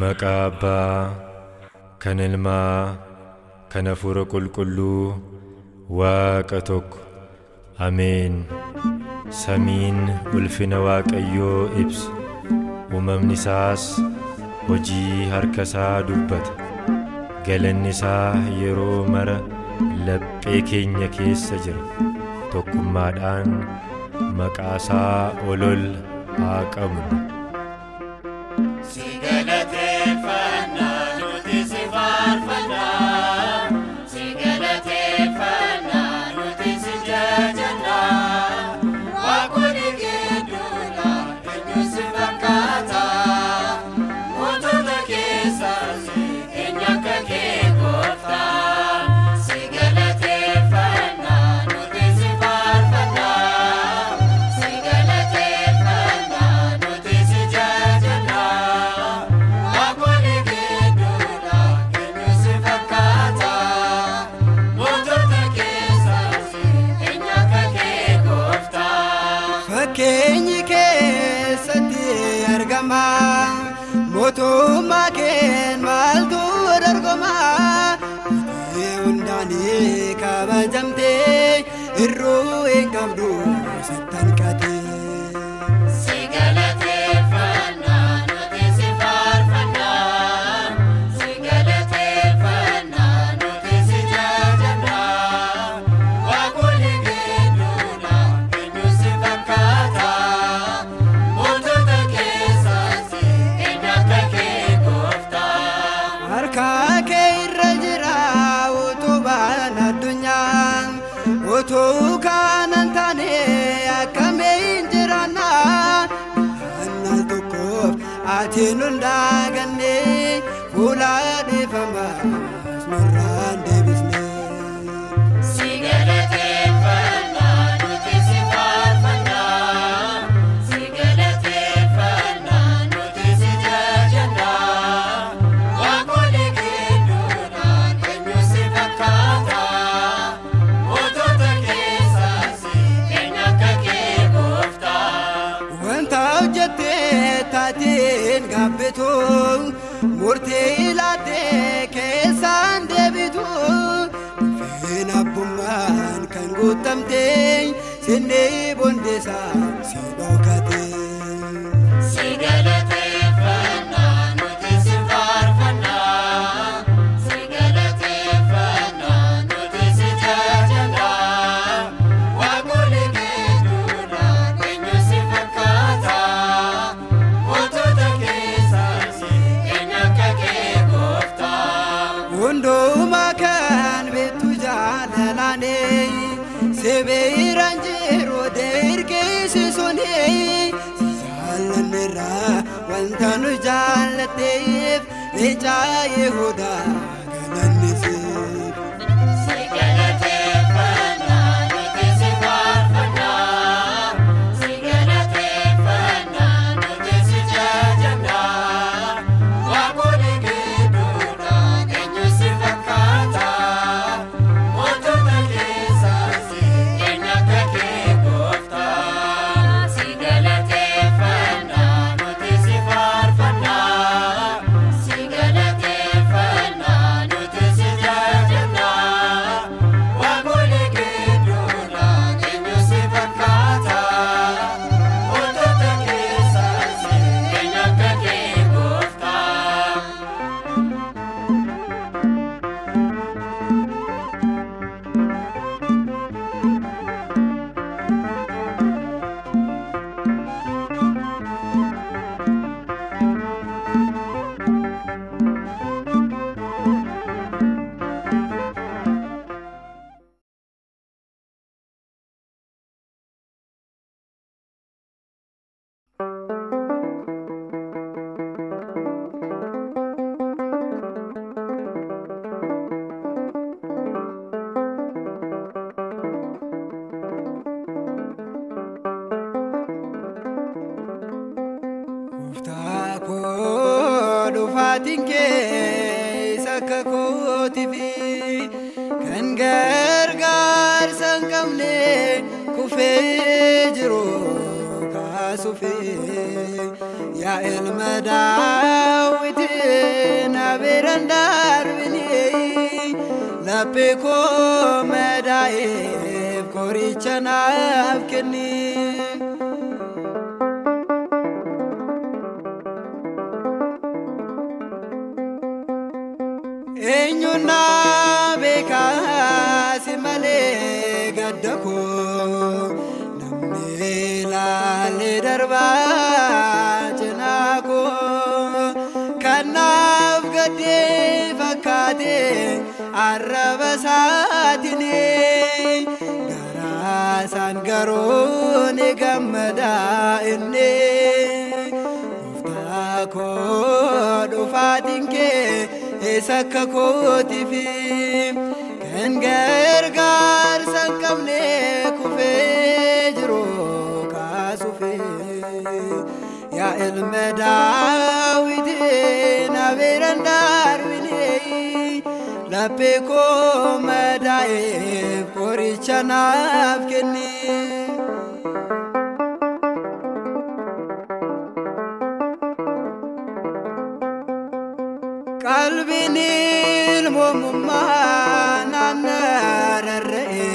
Maqaa Abbaa kan Ilmaa kan Hafuura Qulqulluu Waaqa tokko. Ameen. Samiin ulfina Waaqayyoo ibsa. Uumamni isaas hojii harka isaa dubbata. Galanni isaa yeroo mara laphee keenya keessa jira. Tokkummaadhaan maqaa isaa ol ol haa qabnu. Si galateeffannaa nuti si faarfannaa, si galateeffannaa nuti si jajannaa. Waaqonni gidduudha eenyu si fakkaata? Mootota keessaas eenyu akka kee gooftaa? Si galateeffannaa nuti si faarfannaa, si galateeffannaa nuti si jajannaa. Waaqonni gidduudha eenyu si fakkaata? Mootota keessaas eenyu akka kee gooftaa? Fakkeenyi keessatti argama, mootummaa keen maaltu dorgoma? Itee hundaanii kabajamtee irruu hin qabdu sittan qatee. Si galateeffannaa nuti si faarfannaa, si galateeffannaa nuti si jajannaa. Waaqonni gidduudha eenyu si fakkaata? Mootota keessaas eenyu akka kee gooftaa? Harka kee irra jira utubaan addunyaa, utuu kanan taane akkamiin jiraanna? Annal tokkoof ati nun daaganne, fuula dhiifamaas nurraan deebisne. Si galateeffannaa nuti si faarfannaa, si galateeffannaa nuti si jajannaa. Waaqonni gidduudhaan eenyu si fakkaata? Mootota keessaas eenyu akka kee gooftaa? Wanta hojjettee taateen gaabbitu, murtii laattee keessaan deebitu, ulfina abbummaan kan guutamte, sinni bondeesaa si dhokate. Si galateeffannaa nuti si faarfannaa, si galateeffannaa nuti si jajannaa. Waaqonni gidduudhaan eenyu si fakkaata? Mootota keessaas eenyu akka kee gooftaa? Hundumaa kan beektu jaalalaane, sibiiraan jiru dirqisiisuuni, si jaallanneerra wanta nu jaallatteef, leenca Yihudaa galanni siif. Si galateeffannaa nuti si faarfannaa, si galateeffannaa nuti si jajannaa. Waaqonni gidduudhaan eenyu si fakkaata? Mootota keessaas eenyu akka kee gooftaa? Si galateeffannaa nuti si faarfannaa, si galateeffannaa nuti si jajannaa. Waaqonni gidduudhaan eenyu si fakkaata? Mootota keessaas eenyu akka kee gooftaa? Gooftaa koo dhufaatiin kee isa akka kootii fi kan gargaarsa hin qabne kufee jiru kaasa. kaasuufi yaa ilma Daawit na biraan darbini laphee koo madaa'eef qoricha naaf kenni. Eenyuun na beekaa si malee gadda koo namni ilaalee darbaa cinaa koo kanaaf gaddee fakkaatee arraba isaatiin garaa isaan garuu ni gammada inni. Gooftaa koo dhufaatiin kee isa akka kootiifi kan gargaarsa hin qabne kufee jiru kaasuufi yaa ilma Daawit na biraan darbini laphee koo madaa'eef qoricha naaf kenni. Qalbiin ilmoomummaa naannararra'e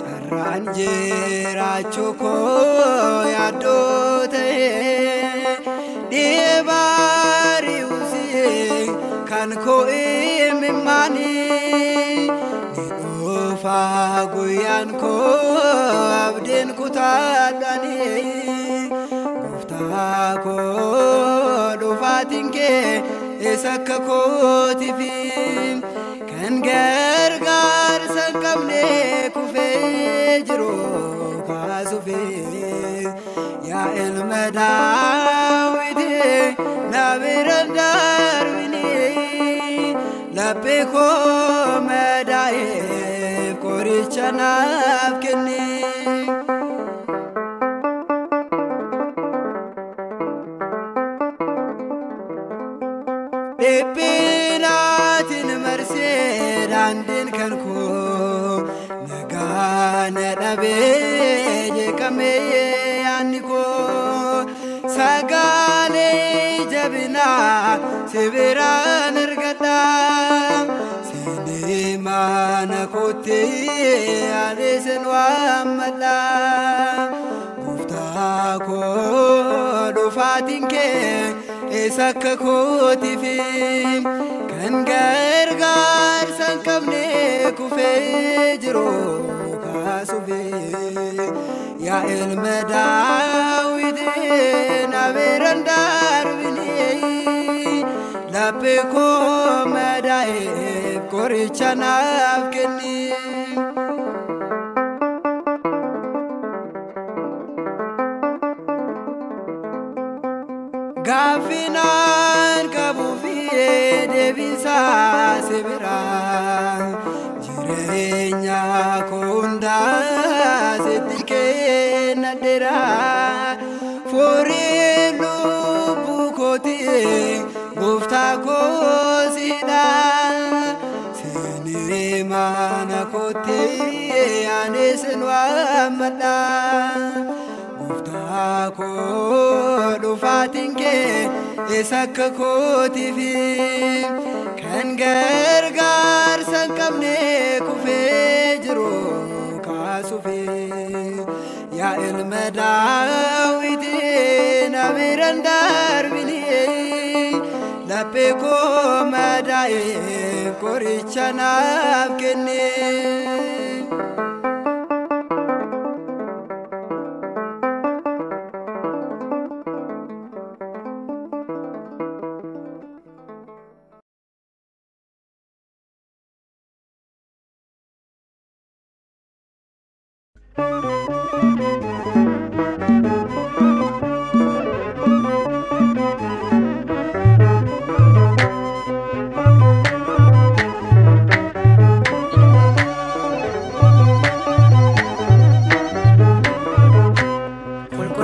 carraan jiraachuu koo yaaddoo ta'e dhibaari'uusi kan koo imimmaani ni dhufa guyyaan koo abdiin kutaadhaani. Gooftaa koo dhufaatiin kee isa akka kootiifi kan gargaarsa hin qabne kufee jiru kaasuufi yaa ilma Daawit na biraan darbini laphee koo madaa'eef qoricha naaf kenni. Dhiphinaatiin marsee daandiin kan koo nagaa na dhabee jeeqamee yaadni koo sagalee jabinaa si biraan argadha seenee mana kootti ani sin waammadha. Gooftaa koo dhufaatiin kee isa akka kootiifi kan gargaarsa hin qabne kufee jiru kaasuufi yaa ilma Daawit na biraan darbini laphee koo madaa'eef qoricha naaf kenni. Gaaffinaan qabuufi deebiinsaa si biraa jireenya koo hundaa sitti kennadheera forii lubbuu kootii gooftaa koo siidha seenee mana kootti ani sin waammadha. Gooftaa koo dhufaatiin kee isa akka kootiifi kan gargaarsa hin qabne kufee jiru kaasuufi yaa ilma Daawit na biraan darbini laphee koo madaa'eef qoricha naaf kenni.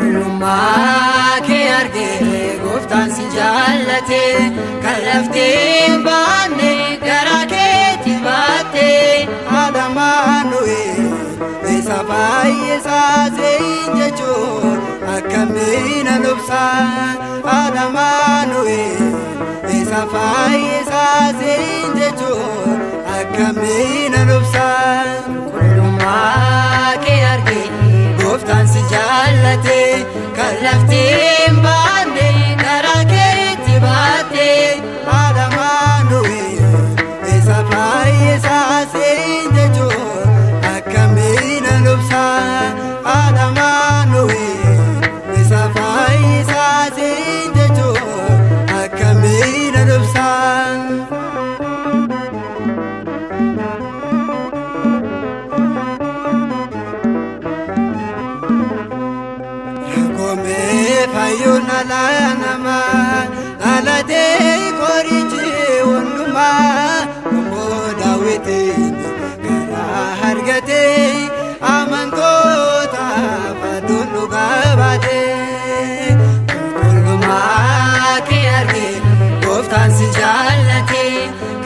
Qulqullummaa kee argee gooftaan si jaallate kan laftee hin baanne garaa keetti baatte. Haadha Maanu'eel isa fayyisaa siin jechuun akka obsa Adamaanu'eel isa fayyisaa siin jechuun akkamiin an obsa. Qulqullummaa kee argee gooftaan si jaallate kan lafti hin baanne karaa keetti baatte. Adamaanu'eel isa fayyisaa siin jechuun akkamiin an obsa. Adamaanu'eel isa fayyisaa siin jechuun akkamiin an obsa. Rakkoolee fayyuun dhala namaa dhalatee qorichi hundumaa Gonfoo daawwitiin karaa argatee amantootaaf aduun dhugaa baatee. Qulqullummaa kee argee gooftaan si jaallate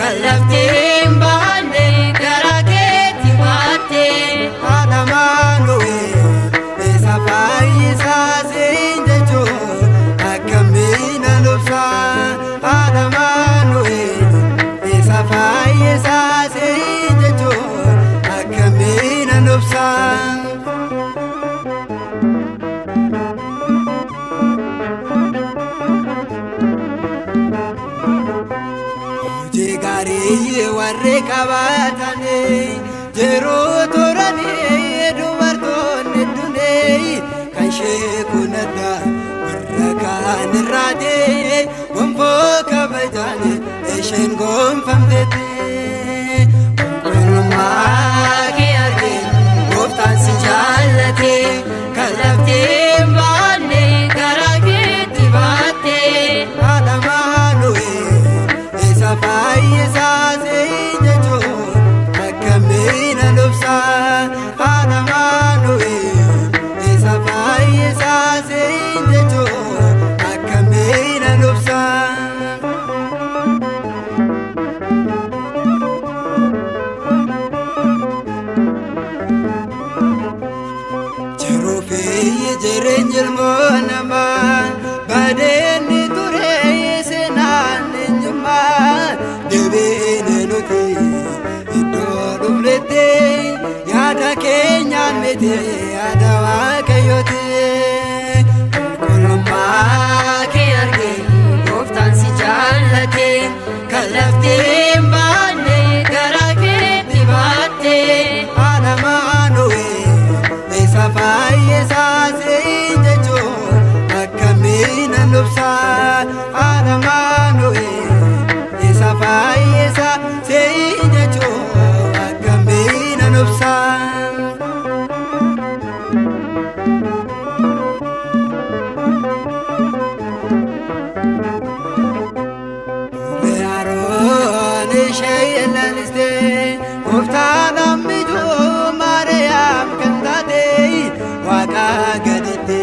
kan lafti hin baanne karaa keetti baatte. Adamaanu'eel isa fayyisaa siin jechuun akkamiin an obsa. Adamaanu'eel isa fayyisaa siin jechuun akkamiin an obsa. Hojii gaarii warri qabaatanii yeroo turanii dubartoonni dunee kan ishee kun adda warra kaan irraatee gonfoo kabajaan isheen gonfamteetti. Qulqullummaa kee argee gooftaan si jaallate kan lafti hin baanne karaa keetti baatte. Adamaanu'eel isa fayyisaa siin jechuun akkamiin an obsa. Adamaanu'eel isa fayyisaa siin jechuun akkamiin an obsa. Jiruu fi jireenyi ilmoo namaa badeenni ture seenaan eenyummaa deebiin nuti iddoo dhufnetti yaada keenyaan miti yaada waaqayyooti. Qulqullummaa kee argee gooftaan si jaallate kan lafti hin baanne karaa keetti baatte. Adamaanu'eel isa fayyisaa siin jechuun akkamiin an obsa. Adamaanu'eel isa fayyisaa siin jechuun akkamiin an obsa. Aroon ishee laalistee gooftaan ammijuu Maariyaam kan taate waaqa gaditti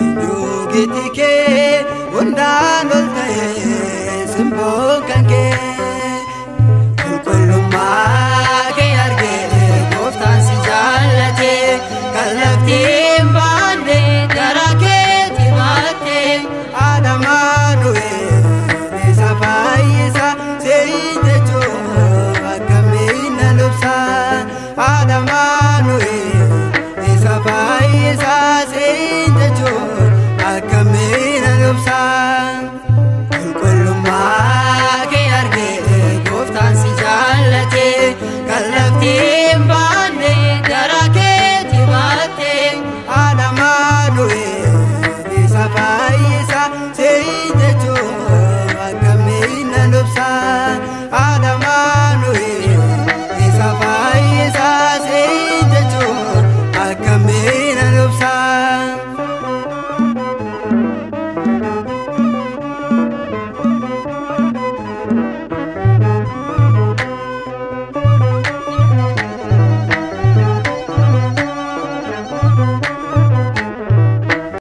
eenyu giti kee hundaan ol ta'ee simboon kan kee. Qulqullummaa kee argee gooftaan si jaallate kan lafti hin baanne karaa keetti baatte. Adamaanu'eel isa fayyisaa siin jechuun akkamiin an obsa. Adamaanu'eel isa fayyisaa siin jechuun akkamiin an obsa.